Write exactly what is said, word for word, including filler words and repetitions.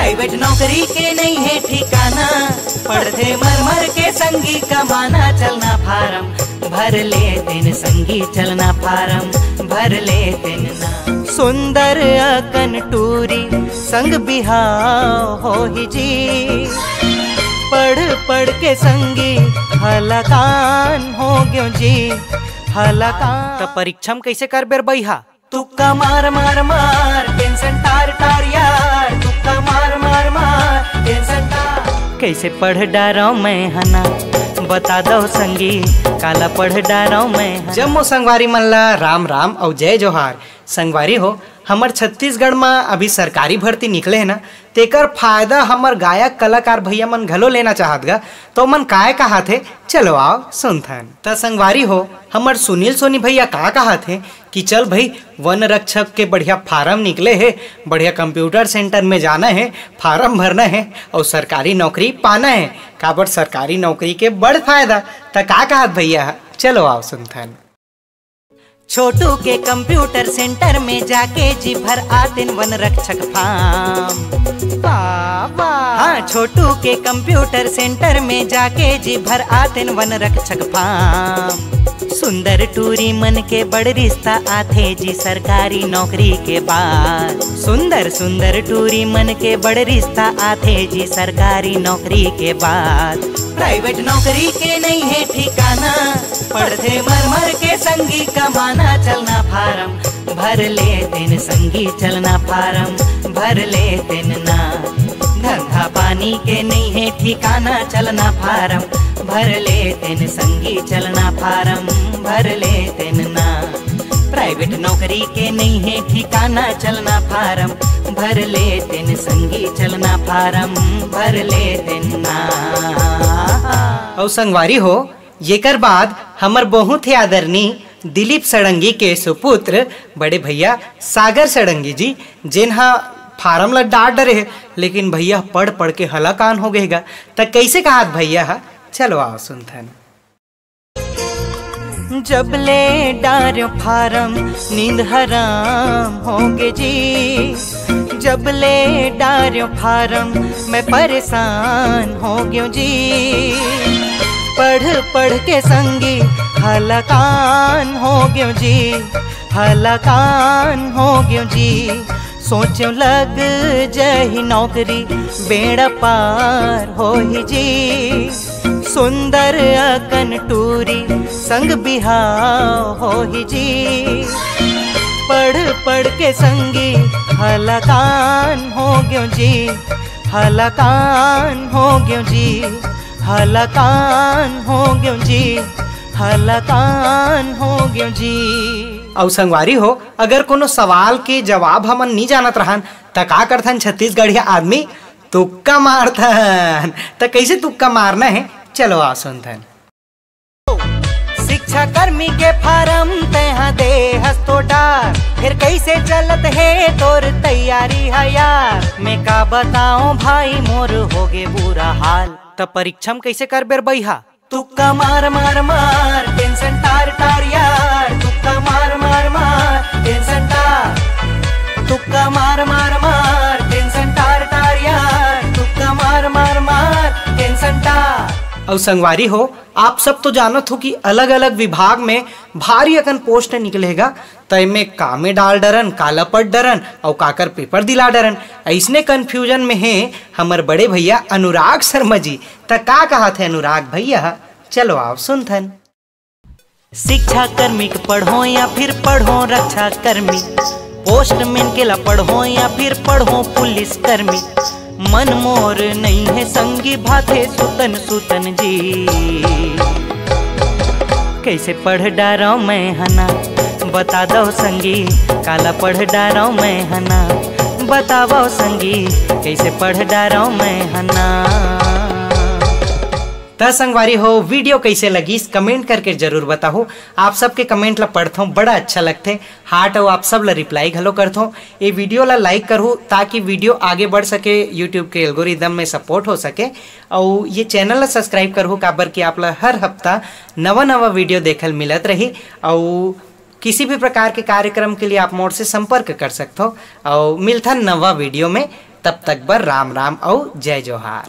Private नौकरी के नहीं है ठिकाना, पढ़थे मर मर के संगी कमाना। चलना फारम भर ले तेन संगी, चलना फारम भर ले तेन ना। सुंदर अकन टूरी संग बिहाव होही जी, पढ़ पढ़ के संगी हलाकान हो गयो जी, हलाकान। त परीक्षा म कइसे करबे रे बइहा? तुक्का मार मार मार, टेंशन टार टार यार, तुक्का मार मार मार, टेंशन टार। कइसे पढ़ डारव मैं हना, बता दव संगी, काला पढ़ डारव मैं हना। जम्मो संगवारी मन ला राम राम अउ जय जोहार। संगवारी हो, हमर छत्तीसगढ़ म अभी सरकारी भर्ती निकले हे ना, तेकर फायदा हमर गायक कलाकार भैया मन घलो लेना चाहत गा, तो मन काय कहात हे, चलो आव सुनथन। त संगवारी हो, हमर सुनील सोनी भैया का कहात हे कि चल भाई, वन रक्षक के बढ़िया फारम निकले हे, बढ़िया कंप्यूटर सेंटर में जाना हे, फारम भरना हे अउ सरकारी नौकरी पाना हे, काबर सरकारी नौकरी के बड़ फायदा। त का कहात भैया ह? चलो आव सुनथन। छोटू के कंप्यूटर सेंटर में जाके जी भर आतेन वन रक्षक फारम। वाह, वाह। हाँ, छोटू के कंप्यूटर सेंटर में जाके जी भर आतेन वन रक्षक फारम। सुंदर टूरी मन के बड़ रिश्ता आथे जी सरकारी नौकरी के बाद। सुंदर सुंदर टूरी मन के बड़ रिश्ता आथे जी सरकारी नौकरी के बाद। प्राइवेट नौकरी के नहीं है ठिकाना, पढ़थे मर मर के संगी कमाना। चलना फारम भर ले तेन संगी, चलना फारम भर ले तेन ना। धंधा पानी के नहीं है ठिकाना, चलना फारम भर ले तेन संगी, चलना फारम भर ले तेन ना। प्राइवेट नौकरी के नहीं है ठिकाना, चलना फारम भर ले तेन संगी, चलना फारम भर ले तेन ना। अउ संगवारी हो, येकर बाद हमर बहुत ही आदरणीय दिलीप षडंगी के सुपुत्र बड़े भैया सागर षडंगी जी, जेन ह फारम ल डार डरे हे, लेकिन भैया पढ़ पढ़ के हलाकान हो गे गा। त कइसे कहात भैया ह, चलो आव सुनथन। जब ले डार्यो फारम नींद हराम होगे जी, जब ले डार्यो फारम मैं परेशान हो गयो जी। पढ़ पढ़ के संगी हलाकान हो गयो जी, हलाकान हो गयो जी। सोचो लग जही नौकरी, बेड़ा पार होही जी। सुंदर अकन टूरी संग बिहाव होही जी। पढ़ पढ़ के संगी हलाकान हो गयो जी, हलाकान हो गयो जी, हलाकान हो गयो जी, हलाकान हो गयो जी। अउ संगवारी हो, अगर कोनो सवाल के जवाब हमन नी जानत रहन, त का करथन छत्तीसगढ़िया आदमी? तुक्का मारथन। त कइसे तुक्का मारना हे, चलो आ सुनथन। शिक्षा कर्मी के फारम तेहा दे हस तो डार, फिर कइसे चलत हे तोर तैयारी ह यार? मैं का बताओं भाई, मोर होगे बुरा हाल। त परीक्षा म कइसे करबे रे बइहा? तुक्का मार मार मार, टेंशन टार टार यार। तुक्का मार मार मार, टेंशन टार। तुक्का मार मार मार, टेंशन टार टार यार। तुक्का मार मार मार, टेंशन टार। अउ संगवारी हो, आप सब तो जानत हो कि अलग-अलग विभाग में भारी अकन पोस्ट निकले गा, त एमे का में डाल डरन, का ल पढ़ डरन अउ काकर पेपर दिला डरन। अइसने कन्फ्यूजन में हे हमर बड़े भैया अनुराग शर्मा जी। त का कहाथे अनुराग भैया ह? चलो आव सुनथन। शिक्षा कर्मी के पढ़ो या फिर पढ़ो रक्षा कर्मी, पोस्टमैन के ला पढ़ो या फिर पढ़ो पुलिस कर्मी। मन मोर नइ हे संगी भाथे सुतन सुतन जी। कइसे पढ़ डारव मैं हना, बता दव संगी, काला पढ़ डारव मैं हना, बतावव संगी, कइसे पढ़ डारव मैं हना। त संगवारी हो, वीडियो कइसे लगिस, कमेंट करके जरूर बताहू। आप सबके कमेंट ला पढ़थों, बड़ा अच्छा लगथे। हार्ट अउ आप सब ला रिप्लाई घलो करथों। ये वीडियो ला लाइक करहू, ताकि वीडियो आगे बढ़ सके, YouTube के एल्गोरिदम में सपोर्ट हो सके। अउ ये चैनल ला सब्सक्राइब करहू, काबर कि आप ला हर हफ्ता नवा नवा वीडियो देखल मिलत रही। अउ किसी भी प्रकार के कार्यक्रम के लिए आप मोर से संपर्क कर सकथो। अउ मिलथन नवा वीडियो में। तब तक बर राम राम अउ जय जोहार।